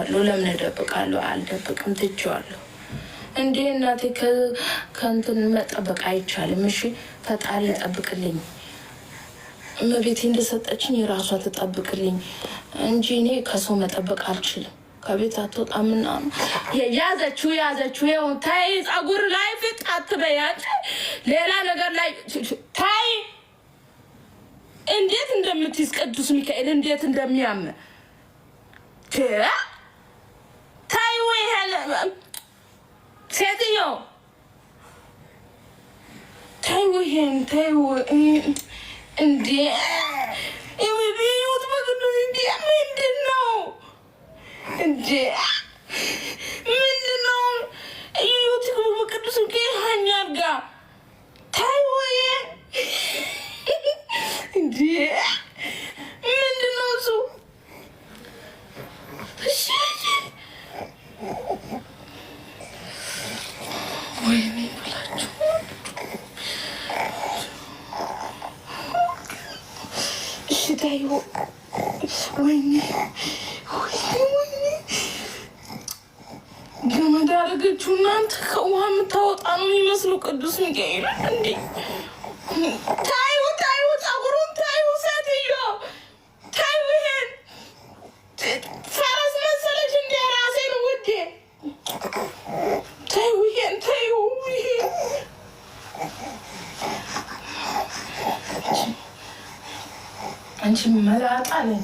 ትቼዋለሁ። ለምን እደብቃለሁ? አልደብቅም፣ ትቼዋለሁ። እንዴ እናቴ ከእንትን መጠበቅ አይቻልም። እሺ ፈጣሪ ይጠብቅልኝ። እመቤቴ እንደሰጠችኝ የራሷ ትጠብቅልኝ እንጂ እኔ ከሰው መጠበቅ አልችልም። ከቤት አትወጣምና ያዘችው ያዘችው። ይኸው ታይ፣ ፀጉር ላይ ፊት አትበይ አንቺ፣ ሌላ ነገር ላይ ታይ። እንዴት እንደምትይዝ ቅዱስ ሚካኤል እንዴት እንደሚያም ታይ። ወይ ሴትዮ ታይ፣ ይሄን ታይ። እንዴ ይሁት በቅዱስ እንዴ ምንድን ነው? እንዴ ምንድን ነው? እዩት በቅዱስ ሀኛ ጋ ታይ ወይ እንዴ ምንድን ነው እሱ? ወይኔ ብላችሁ እሺ ታዩ። ወይኔ ወይኔ ወይኔ ገመድ አደረገችው። እናንተ ከውሃ የምታወጣ ነው የሚመስለው ቅዱስ ሚካኤል። እንዴ ታዩ ታዩ፣ ፀጉሩን ታዩ፣ ሴትዮ ታዩ። ይሄን ፈረስ መሰለች እንዴ ራሴን ውዴ። ታዩ ይሄን ታዩ ይሄን አንቺ መላጣ ነኝ።